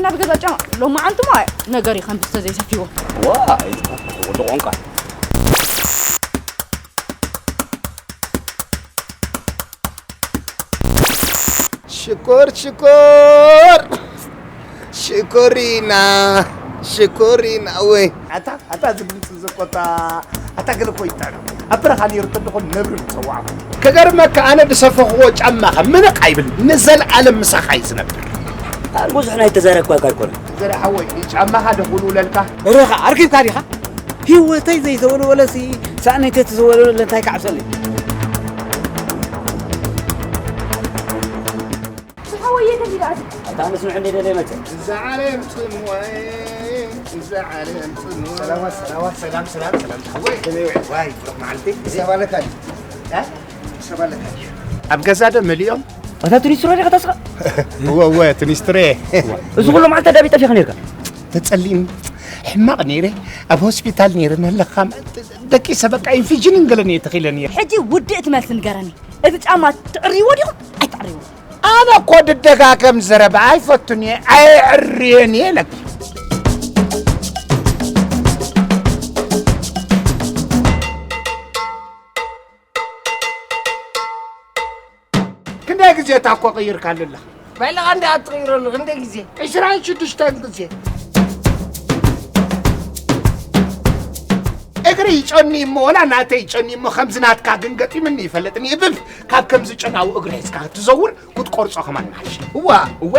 ኣብ ገዛ ጫማ ሎማዓንቲ ሞ ነገር እዩ ከም ብዝተ ዘይሰፊዎ። ዋ፣ ወዲ ቆንቃ። ሽኮር ሽኮር ሽኮሪና ሽኮሪና ወይ ኣታ ኣታ ዝድምፅ ዘቆጣ ኣታ ገለ እኮ ይጣዕም ኣብ በረኻ ነይሩ ተድኾን ነብሪ ምፀዋዕኹ። ከገርመካ ኣነ ዝሰፈኽዎ ጫማኻ ምንቕ ኣይብል ንዘለኣለም ምሳኻ እዩ ዝነብር። ኣር ብዙሕ ናይ ተዛረብኳ እኳ ኣይኮነ። ዘረ ሓወይ ጫማኻ ደኹልውለልካ። ርኻ ኣርኪብካ ዲኻ? ህይወተይ ዘይተወልወለሲ ሳእነይተይ ተዘወለለ እንታይ ክዓብሰለይ? ዝሓወየ ተፊዳ ኣቲ ኣታ ኣነስ ንዑ እንደ ደለ መቸ። እዛ ዓለም ጽምወይ እዛ ዓለም ጽምወይ። ሰላማት ሰላማት ሰላም ሰላም ሰላም ሓወይ ከመይ ውዒል ዋይ ብሩኽ መዓልቲ። ሰባለካ እ? ሰባለካ ኣብ ገዛ ዶ መሊኦም? ኣታ ትኒስትሮ ዲኻ ተስኻ? እወ እወ ትኒስትሬ። እዚ ኩሉ መዓልቲ ኣዳቢ ጠፊኻ ነርካ። ተጸሊም ሕማቕ ነይረ ኣብ ሆስፒታል ነይረ ነለኻ ደቂሰ በቃ ኢንፊጅን እንገለኒ እየ ተኺለ ነይረ። ሕጂ ውድእ ትመልስ ንገረኒ። እቲ ጫማ ትዕርይዎ ዲኹም ኣይትዕርይዎ? ኣነ እኮ ድደጋገም ዘረባ ኣይፈቱን እየ ኣየዕርየን እየ ለኪ። ክንደይ ግዜ እታ እኮ ቀይርካ ኣለላ? ባይለኻ እንደ ኣትቕይረሉ ክንደይ ግዜ? ዕስራን ሽዱሽተን ግዜ። እግሪ ይጨኒ እሞ ወላ ናተይ ይጨኒ እሞ ከምዚ ናትካ ግን ገጢምኒ ይፈልጥኒ እብብ ካብ ከምዚ ጨናዊ እግሪ ሒዝካ ክትዘውር ክትቆርጾ ከማን ማሽ እዋ እወ።